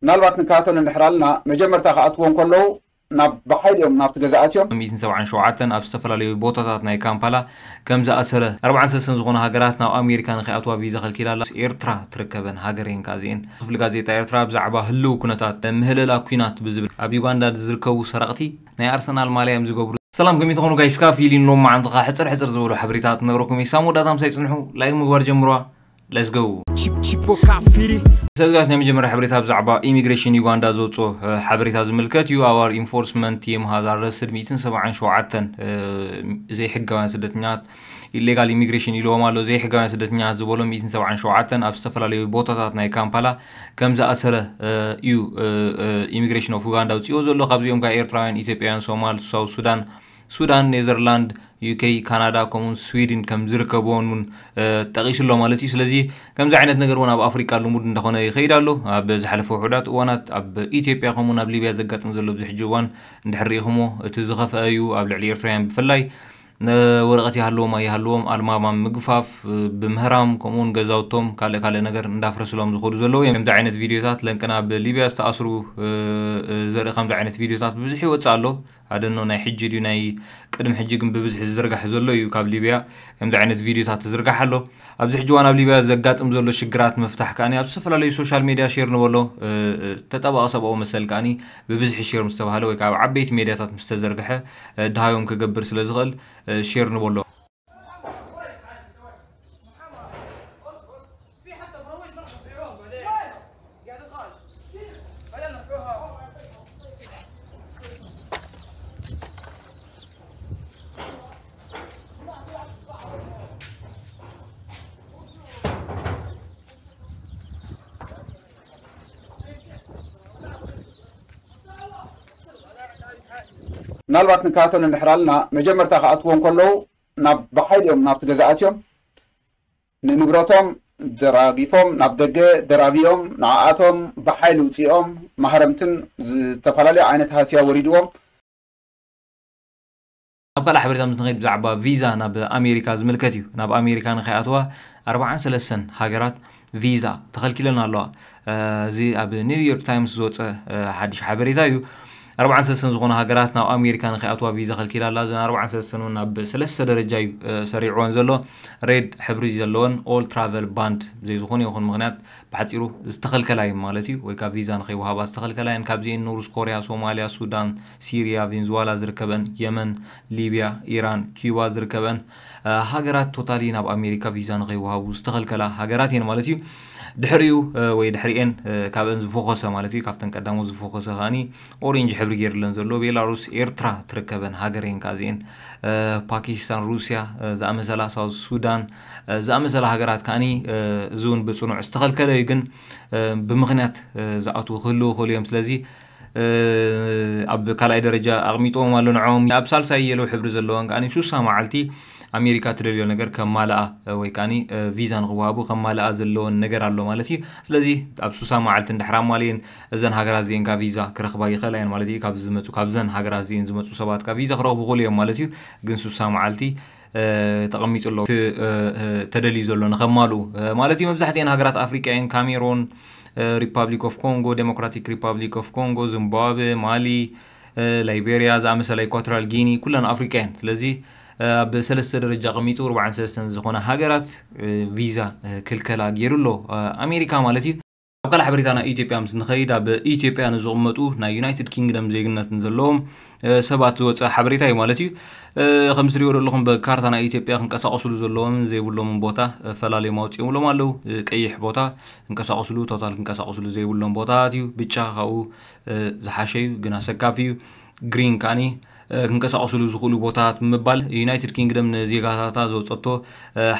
ምናልባት ንከታተሎ እንድሕር ኣለና፣ መጀመርታ ክኣትዎ እንከለዉ ናብ ብሓይሊ እዮም ናብቲ ገዛ ኣትዮም። ሚእትን ሰብዓን ሸውዓተን ኣብ ዝተፈላለዩ ቦታታት ናይ ካምፓላ ከም ዝኣሰረ ኣርባዓን ሰለስተን ዝኾነ ሃገራት ናብ ኣሜሪካ ንኸይኣትዋ ቪዛ ከልኪላ ኣላ። ኤርትራ ትርከበን ሃገር እየን ከኣ እዚኤን። ክፍሊ ጋዜጣ ኤርትራ ብዛዕባ ህልው ኩነታት ምህለላ ኲናት ብዝብል ኣብ ዩጋንዳ ዝርከቡ ሰረቕቲ ናይ ኣርሰናል ማልያ እዮም ዝገብሩ። ሰላም ከመይ ትኾኑ ጋይስ? ካፍ ኢሊን ሎም መዓንትኻ ሕፅር ሕፅር ዝበሉ ሓበሬታት ክነግረኩም እየ። ሳም ወዳእታ ምሳይ ፅንሑ፣ ላይክ ምግባር ጀምሯ። Let's go። Chip chip o kafiri. ሰጋስ ናይ መጀመርያ ሓበሬታ ብዛዕባ ኢሚግሬሽን ዩጋንዳ ዘውፅኦ ሓበሬታ ዝምልከት እዩ። Our enforcement team has arrested ሚእትን ሰብዓን ሸውዓተን ዘይሕጋውያን ስደተኛት፣ ኢሌጋል ኢሚግሬሽን ኢልዎም ኣሎ። ዘይሕጋውያን ስደተኛት ዝበሎም ሚእትን ሰብዓን ሸውዓተን ኣብ ዝተፈላለዩ ቦታታት ናይ ካምፓላ ከም ዝኣሰረ እዩ ኢሚግሬሽን ኦፍ ዩጋንዳ ኣውፅኦ ዘሎ። ካብዚኦም ከዓ ኤርትራውያን፣ ኢትዮጵያውያን፣ ሶማል፣ ሳውት ሱዳን፣ ሱዳን፣ ኔዘርላንድ፣ ዩኬ፣ ካናዳ ከምኡውን ስዊድን ከም ዝርከብዎን እውን ጠቒሱ ኣሎ ማለት እዩ። ስለዚ ከምዚ ዓይነት ነገር እውን ኣብ ኣፍሪቃ ልሙድ እንዳኾነ ይኸይድ ኣሎ። ኣብ ዝሓለፈ ውሑዳት እዋናት ኣብ ኢትዮጵያ ከምኡውን ኣብ ሊብያ ዘጋጥም ዘሎ ኣብዚ ሕጂ እዋን እንድሕር ርኢኹሞ እቲ ዝኸፍአ እዩ። ኣብ ልዕሊ ኤርትራውያን ብፍላይ ወረቐት ይሃልዎም ኣይሃልዎም ኣልማማ ምግፋፍ፣ ብምህራም ከምኡውን ገዛውቶም ካልእ ካልእ ነገር እንዳፍረስሎም ዝኸዱ ዘለዉ እዮም። ከምዚ ዓይነት ቪድዮታት ለንቅና ኣብ ሊብያ ዝተኣስሩ ዘርኢ ከምዚ ዓይነት ቪድዮታት ብብዝሒ ይወፅእ ኣሎ። ኣደኖ ናይ ሕጂ ድዩ ናይ ቅድሚ ሕጂ ግን ብብዝሒ ዝዝርጋሕ ዘሎ እዩ። ካብ ሊብያ ከምዚ ዓይነት ቪድዮታት ትዝርጋሕ ኣሎ። ኣብዚ ሕጂ እዋን ኣብ ሊብያ ዘጋጥም ዘሎ ሽግራት ምፍታሕ ከኣ ኣብ ዝተፈላለዩ ሶሻል ሜድያ ሼር ንበሎ ተጣባቂ ሰብኣዊ መሰል ከኣ ብብዝሒ ሼር ምስ ተባህለ ወይ ከዓ ኣብ ዓበይቲ ሜድያታት ምስ ተዘርግሐ ድሃዮም ክገብር ስለ ዝኽእል ሼር ንበሎ። ምናልባት ንከታተሎ እንድሕር ኣለና፣ መጀመርታ ክኣትዎ እንከለዉ ናብ ብሓይሊ እዮም ናብቲ ገዛ ኣትዮም። ንንብረቶም ደራጊፎም ናብ ደገ ደራቢዮም፣ ንዓኣቶም ብሓይሊ ውፅኦም፣ ማህረምትን ዝተፈላለዩ ዓይነት ሃስያ ወሪድዎም። ኣብ ካልእ ሓበሬታ ምስ ንኸይድ ብዛዕባ ቪዛ ናብ ኣሜሪካ ዝምልከት እዩ። ናብ ኣሜሪካ ንኸይኣትዋ ኣርባዓን ሰለስተን ሃገራት ቪዛ ተኸልኪለን ኣለዋ። እዚ ኣብ ኒውዮርክ ታይምስ ዝወፀ ሓድሽ ሓበሬታ እዩ። ኣርባዓን ሰለስተን ዝኾነ ሃገራት ናብ ኣሜሪካ ንኸይኣትዋ ቪዛ ከልኪላ ኣላ። እዘን ኣርባዓን ሰለስተን እውን ኣብ ሰለስተ ደረጃ እዩ ሰሪዕወን ዘሎ። ሬድ ሕብሪ ዘለወን ኦል ትራቨል ባንድ ብዘይ ዝኾነ ይኹን ምኽንያት ብሓፂሩ ዝተኸልከላ እዩ ማለት እዩ። ወይ ካብ ቪዛ ንኸይወሃባ ዝተኸልከላ እየን። ካብዚኤን ኖርዝ ኮርያ፣ ሶማልያ፣ ሱዳን፣ ሲርያ፣ ቬንዙዋላ ዝርከበን፣ የመን፣ ሊብያ፣ ኢራን፣ ኪዩባ ዝርከበን ሃገራት ቶታሊ ናብ ኣሜሪካ ቪዛ ንኸይወሃቡ ዝተኸልከላ ሃገራት እየን ማለት እዩ። ድሕሪኡ ወይ ድሕሪኤን ካብአን ዝፎኸሰ ማለት እዩ፣ ካብተን ቀዳሞት ዝፎኸሰ ከዓኒ ኦሬንጅ ሕብሪ ገይርለን ዘሎ ቤላሩስ፣ ኤርትራ ትርከበን ሃገር እየን። ካብዚኤን ፓኪስታን፣ ሩስያ ዝኣመሰላ፣ ሳውዝ ሱዳን ዝኣመሰላ ሃገራት ከዓኒ እዚ እውን ብፅኑዕ ዝተኸልከለ እዩ። ግን ብምኽንያት ዝኣትዉ ክህልዉ ይኽእሉ እዮም። ስለዚ ኣብ ካልኣይ ደረጃ ኣቕሚጥዎም ኣሎ ንዕኦም። ኣብ ሳልሳይ የሎ ሕብሪ ዘለወን ከዓኒ ሱሳ መዓልቲ ኣሜሪካ ትደልዮ ነገር ከማልኣ ወይ ከዓኒ ቪዛ ንክወሃቡ ከማልኣ ዘለወን ነገር ኣሎ ማለት እዩ። ስለዚ ኣብ ሱሳ መዓልቲ እንድሕር ኣማልየን እዘን ሃገራት እዚኤን ካብ ቪዛ ክረኽባ ይኽእላ እየን ማለት እዩ። ካብ ዝመፁ ካብዘን ሃገራት እዚኤን ዝመፁ ሰባት ካብ ቪዛ ክረኽቡ ይኽእሉ እዮም ማለት እዩ። ግን ሱሳ መዓልቲ ተቐሚጡ ኣሎ ተደልዩ ዘሎ ንኸማልኡ ማለት እዩ። መብዛሕትኤን ሃገራት ኣፍሪቃ እየን። ካሜሮን፣ ሪፓብሊክ ኦፍ ኮንጎ፣ ዴሞክራቲክ ሪፓብሊክ ኦፍ ኮንጎ፣ ዚምባብዌ፣ ማሊ፣ ላይቤሪያ ዝኣመሰላ፣ ኢኳቶሪያል ጊኒ ኩለን ኣፍሪቃ እየን። ስለዚ ኣብ ሰለስተ ደረጃ ቀሚጡ ኣርባዓን ሰለስተን ዝኾነ ሃገራት ቪዛ ክልከላ ገይሩ ኣሎ ኣሜሪካ ማለት እዩ። ኣብ ካልእ ሓበሬታ ናይ ኢትዮጵያ ምስ ንኸይድ ኣብ ኢትዮጵያ ንዝቕመጡ ናይ ዩናይትድ ኪንግደም ዜግነትን ዘለዎም ሰባት ዝወፀ ሓበሬታ እዩ ማለት እዩ። ከም ዝሪኦ ዘለኹም ብካርታ ናይ ኢትዮጵያ ክንቀሳቐስሉ ዘለዎም ዘይብሎምን ቦታ ፈላልዮም ኣውፂኦምሎም ኣለዉ። ቀይሕ ቦታ ክንቀሳቐስሉ ቶታል ክንቀሳቐስሉ ዘይብሎም ቦታታት እዩ። ብጫ ካብኡ ዝሓሸ እዩ ግን ኣሰካፊ እዩ። ግሪን ከዓኒ ክንቀሳቐስሉ ዝኽእሉ ቦታታት ብምባል ዩናይትድ ኪንግደም ንዜጋታታ ዘውፀቶ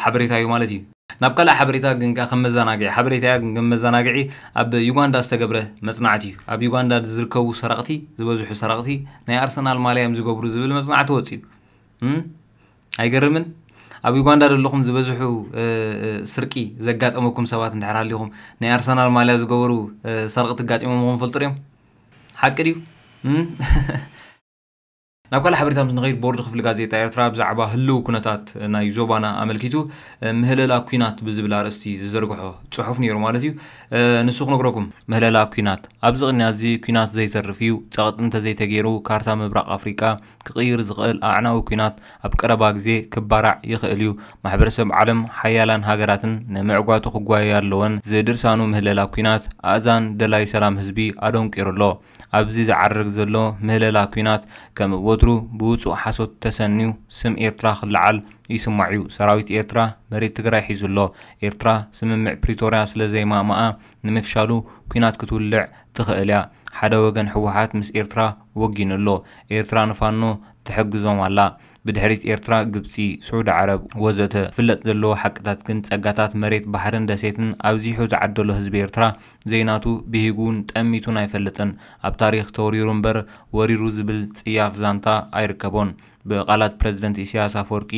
ሓበሬታ እዩ ማለት እዩ። ናብ ካልእ ሓበሬታ ግን ከኣ ከም መዘናግዒ ሓበሬታ እያ ግን ከም መዘናግዒ ኣብ ዩጋንዳ ዝተገብረ መፅናዕቲ እዩ። ኣብ ዩጋንዳ ዝርከቡ ሰረቕቲ ዝበዝሑ ሰረቕቲ ናይ ኣርሰናል ማልያ እዮም ዝገብሩ ዝብል መፅናዕቲ ወፂኡ። እም? ኣይገርምን? ኣብ ዩጋንዳ ዘለኹም ዝበዝሑ ስርቂ ዘጋጠመኩም ሰባት እንድሕር ሃሊኹም ናይ ኣርሰናል ማልያ ዝገበሩ ሰረቕቲ ኣጋጢሞምኹም ፈልጡ ድዮም? ሓቂ ድዩ? እም? ናብ ካልእ ሓበሬታ ምስ ንኸይድ፣ ቦርድ ክፍሊ ጋዜጣ ኤርትራ ብዛዕባ ህልው ኩነታት ናይ ዞባና ኣመልኪቱ ምህለላ ኲናት ብዝብል ኣርእስቲ ዝዘርግሖ ጽሑፍ ነይሩ ማለት እዩ። ንሱ ክነግረኩም። ምህለላ ኲናት። ኣብዚ ቅንያ እዚ ኲናት ዘይተርፍ እዩ። ጸቕጢ እንተዘይተገይሩ ካርታ ምብራቕ ኣፍሪቃ ክቕይር ዝኽእል ኣዕናዊ ኲናት ኣብ ቀረባ ግዜ ክባራዕ ይኽእል እዩ። ማሕበረሰብ ዓለም ሓያላን ሃገራትን ንምዕጓቱ ክጓየ ኣለወን። ዝድርሳኑ ምህለላ ኲናት ኣእዛን ደላይ ሰላም ህዝቢ ኣደንቂሩ ኣሎ። ኣብዚ ዝዓርግ ዘሎ ምህለላ ኲናት ከም ወትሩ ብውጹእ ሓሶት ተሰንዩ ስም ኤርትራ ክለዓል ይስማዕ እዩ። ሰራዊት ኤርትራ መሬት ትግራይ ሒዙ ኣሎ። ኤርትራ ስምምዕ ፕሪቶርያ ስለ ዘይማእማኣ ንምፍሻሉ ኲናት ክትውልዕ ትኽእል እያ። ሓደ ወገን ህወሓት ምስ ኤርትራ ወጊኑ ኣሎ። ኤርትራ ንፋኖ ትሕግዞም ኣላ። ብድሕሪት ኤርትራ፣ ግብጺ፣ ስዑዲ ዓረብ ወዘተ። ክፍለጥ ዘለዎ ሓቅታት ግን ጸጋታት መሬት፣ ባሕርን ደሴትን ኣብዚሑ ዝዓደሎ ህዝቢ ኤርትራ ዘይናቱ ብሂጉን ጠሚቱን ኣይፈልጥን። ኣብ ታሪኽ ተወሪሩ እምበር ወሪሩ ዝብል ጽያፍ ዛንታ ኣይርከቦን። ብቓላት ፕረዚደንት ኢሳያስ ኣፈወርቂ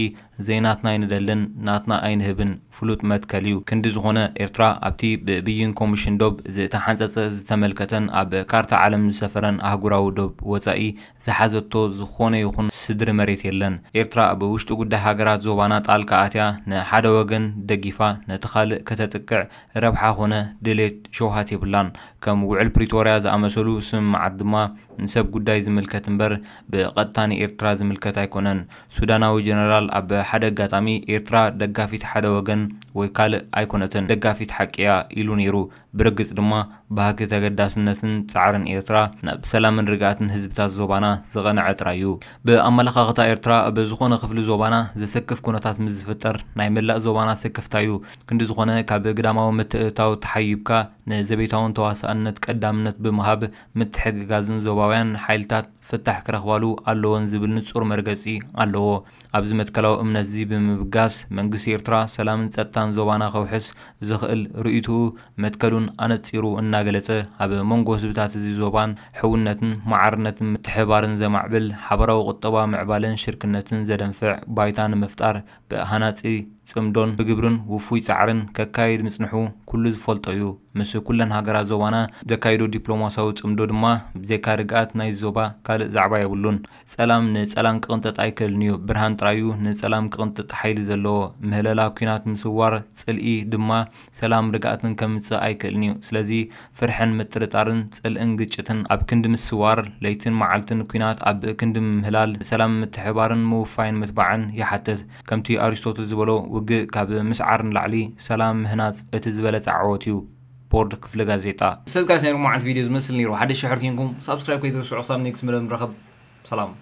ዘይናትና ኣይንደልን፣ ናትና ኣይንህብን ፍሉጥ መትከል እዩ። ክንዲ ዝኾነ ኤርትራ ኣብቲ ብብይን ኮሚሽን ዶብ ዝተሓንጸጸ ዝተመልከተን ኣብ ካርታ ዓለም ዝሰፈረን ኣህጉራዊ ዶብ ወጻኢ ዝሓዘቶ ዝኾነ ይኹን ስድሪ መሬት የለን። ኤርትራ ኣብ ውሽጢ ጉዳይ ሃገራት ዞባና ጣልቃ ኣትያ ንሓደ ወገን ደጊፋ ነቲ ካልእ ከተጥቅዕ ረብሓ ኾነ ድሌት ሸውሃት የብላን። ከም ውዕል ፕሪቶርያ ዝኣመሰሉ ስምምዓት ድማ ንሰብ ጉዳይ ዝምልከት እምበር ብቐጥታ ንኤርትራ ዝምልከት ኣይኮነን። ሱዳናዊ ጀነራል ኣብ ሓደ ኣጋጣሚ ኤርትራ ደጋፊት ሓደ ወገን ወይ ካልእ ኣይኮነትን፣ ደጋፊት ሓቂ እያ ኢሉ ነይሩ። ብርግጽ ድማ ባህጊ ተገዳስነትን ጻዕርን ኤርትራ ናብ ሰላምን ርግኣትን ህዝብታት ዞባና ዝቐንዐ ጥራይ እዩ። ብኣመለኻኽታ ኤርትራ ኣብ ዝኾነ ክፍሊ ዞባና ዘሰክፍ ኩነታት ምስ ዝፍጠር ናይ መላእ ዞባና ስክፍታ እዩ። ክንዲ ዝኾነ ካብ ግዳማዊ ምትእትታው ተሓይብካ ንዘቤታውን ተዋሳእነት ቀዳምነት ብምሃብ ምትሕግጋዝን ዞባውያን ሓይልታት ፍታሕ ክረኽባሉ ኣለወን ዝብል ንጹር መርገጺ ኣለዎ። ኣብዚ መትከላዊ እምነት እዚ ብምብጋስ መንግስቲ ኤርትራ ሰላምን ጸጥታን ዞባና ከውሕስ ዝኽእል ርእይትኡ መትከሉን ኣነጺሩ እናገለጸ፣ ኣብ መንጎ ህዝብታት እዚ ዞባን ሕውነትን ማዕርነትን ምትሕብባርን ዘማዕብል፣ ሓበራዊ ቁጠባ ምዕባለን ሽርክነትን ዘደንፍዕ ባይታ ንምፍጣር ብሃናጺ ጽምዶን ብግብርን ውፉይ ጻዕርን ከካይድ ምጽንሑ ኩሉ ዝፈልጦ እዩ። ምስ ኩለን ሃገራት ዞባና ዘካይዶ ዲፕሎማሲያዊ ጽምዶ ድማ ብዘይካ ርግኣት ናይ ዞባ ካልእ ዛዕባ የብሉን። ጸላም ንጸላም ክቕንጥጥ ኣይክእልን እዩ። ብርሃን ጥራይ እዩ ንጸላም ክቕንጥጥ ሓይሊ ዘለዎ። ምህለላ ኲናት ምስዋር ጽልኢ ድማ ሰላም ርግኣትን ከምጽእ ኣይክእልን እዩ። ስለዚ ፍርሕን ምጥርጣርን ጽልእን ግጭትን ኣብ ክንዲ ምስዋር፣ ለይትን መዓልትን ኲናት ኣብ ክንዲ ምህላል፣ ሰላም ምትሕባርን ምውፋይን ምትባዕን ይሓትት። ከምቲ ኣሪስቶትል ዝበሎ፣ ውግእ ካብ ምስዓር ንላዕሊ ሰላም ምህናጽ እቲ ዝበለጸ ዓወት እዩ። ቦርድ ክፍሊ ጋዜጣ። ሰት ጋይስ፣ ናይ ሎማዓንቲ ቪድዮ ዝመስል ነይሩ። ሓደሽ ሽሕር ኪንኩም ሳብስክራይብ ከይትርስዑ። ክሳብ ኔክስት መደብ ንረኸብ። ሰላም።